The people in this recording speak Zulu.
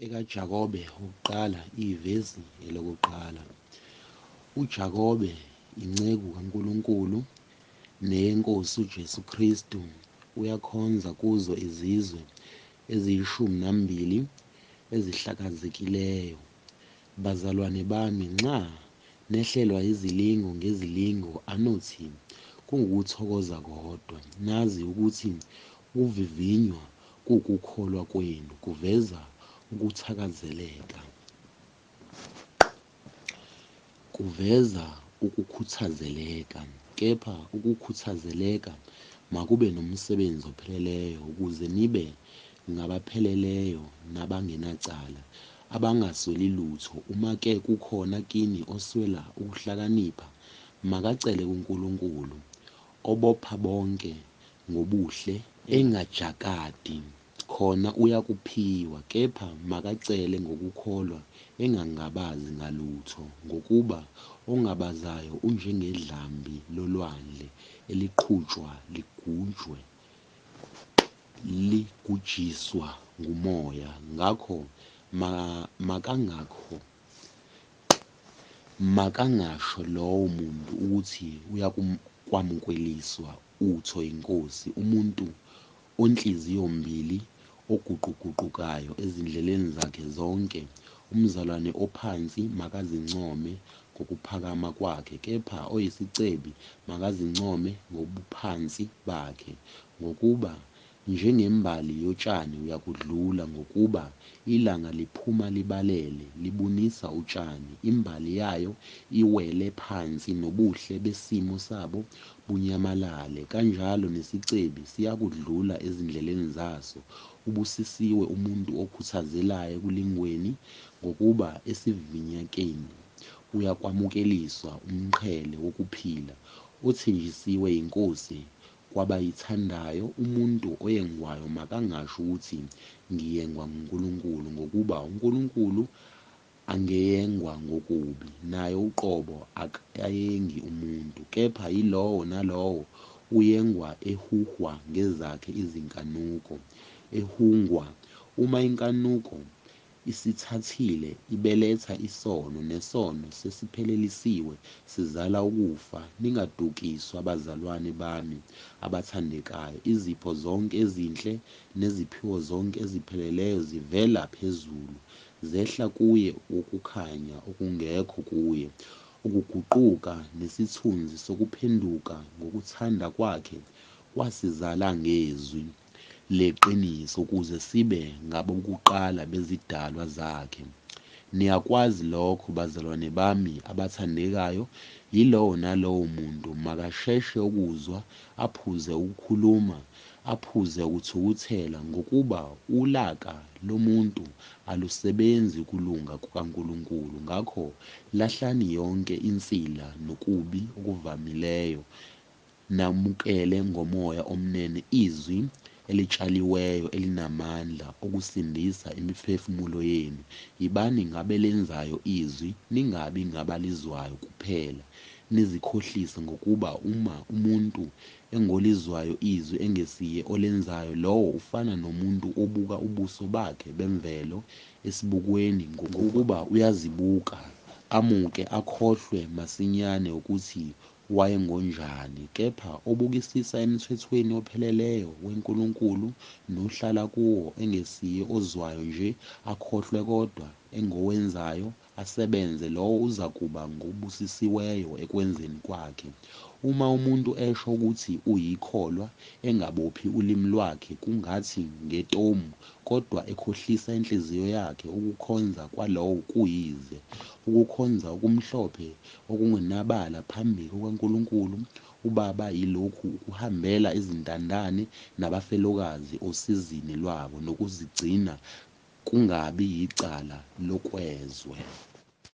EkaJakobe wokuqala ivesi elokuqala. UJakobe inceku kaNkulunkulu neyenkosi uJesu Kristu uyakhonza kuzo izizwe eziyishumi nambili ezihlakazekileyo. Bazalwane bami, nxa nehlelwa yizilingo ngezilingo, anothi kungukuthokoza kodwa, nazi ukuthi ukuvivinywa kukukholwa kwenu kuveza ukuthakazeleka. Kuveza ukukhuthazeleka. Kepha ukukhuthazeleka makube nomsebenzi opheleleyo, ukuze nibe ngabapheleleyo nabangenacala, abangasweli lutho. Uma-ke kukhona kini oswela ukuhlakanipha, makacele kuNkulunkulu, obopha bonke ngobuhle engajakadi, khona uyakuphiwa. Kepha makacele ngokukholwa, engangabazi ngalutho, ngokuba ongabazayo unjengedlambi lolwandle eliqhutshwa ligujwe ligujiswa ngumoya. Ngakho makangakho makangasho lowo muntu ukuthi uyakwamukeliswa utho yiNkosi. Umuntu onhliziyo mbili, oguquguqukayo ezindleleni zakhe zonke. Umzalwane ophansi makazincome ngokuphakama kwakhe, kepha oyisicebi makazincome ngobuphansi bakhe, ngokuba njengembali yotshani uyakudlula. Ngokuba ilanga liphuma libalele, libunisa utshani, imbali yayo iwele phansi, nobuhle besimo sabo bunyamalale. Kanjalo nesicebi siyakudlula ezindleleni zaso. Ubusisiwe umuntu okhuthazelayo ekulingweni, ngokuba esivinyakeni uyakwamukeliswa umqhele wokuphila othenjisiwe yiNkosi kwabayithandayo. Umuntu oyengwayo makangasho ukuthi ngiyengwa nguNkulunkulu, ngokuba uNkulunkulu angeyengwa ngokubi, naye uqobo akayengi umuntu. Kepha yilowo nalowo uyengwa ehuhwa ngezakhe izinkanuko, ehungwa. Uma inkanuko isithathile, ibeletha isono, nesono sesiphelelisiwe sizala ukufa. Ningadukiswa, bazalwane bami abathandekayo. Izipho zonke ezinhle neziphiwo zonke ezipheleleyo zivela phezulu, zehla kuye wokukhanya, okungekho kuye ukuguquka nesithunzi sokuphenduka. Ngokuthanda kwakhe wasizala ngezwi leqiniso, ukuze sibe ngabokuqala bezidalwa zakhe. Niyakwazi lokho, bazalwane bami abathandekayo. Yilowo nalowo muntu makasheshe ukuzwa, aphuze ukukhuluma, aphuze ukuthukuthela, ngokuba ulaka lomuntu alusebenzi ukulunga kukaNkulunkulu. Ngakho lahlani yonke insila nokubi okuvamileyo, namukele ngomoya omnene izwi elitshaliweyo elinamandla okusindisa imiphefumulo yenu. Yibani ngabelenzayo izwi, ningabi ngabalizwayo kuphela, nizikhohlisa. Ngokuba uma umuntu engolizwayo izwi engesiye olenzayo, lowo ufana nomuntu obuka ubuso bakhe bemvelo esibukweni, ngokuba uyazibuka, amuke akhohlwe masinyane ukuthi wayengonjani. Kepha obukisisa emthethweni opheleleyo weNkulunkulu nohlala kuwo, engesiye ozwayo nje akhohlwe, kodwa engowenzayo asebenze, lowo uzakuba ngobusisiweyo ekwenzeni kwakhe. Uma umuntu esho ukuthi uyikholwa, engabophi ulimi lwakhe kungathi ngetomu, kodwa ekhohlisa inhliziyo yakhe, ukukhonza kwalowo kuyize. Ukukhonza okumhlophe okungenabala phambi kukaNkulunkulu uBaba yilokhu: ukuhambela izintandane nabafelokazi osizini lwabo, nokuzigcina kungabi yicala lokwezwe.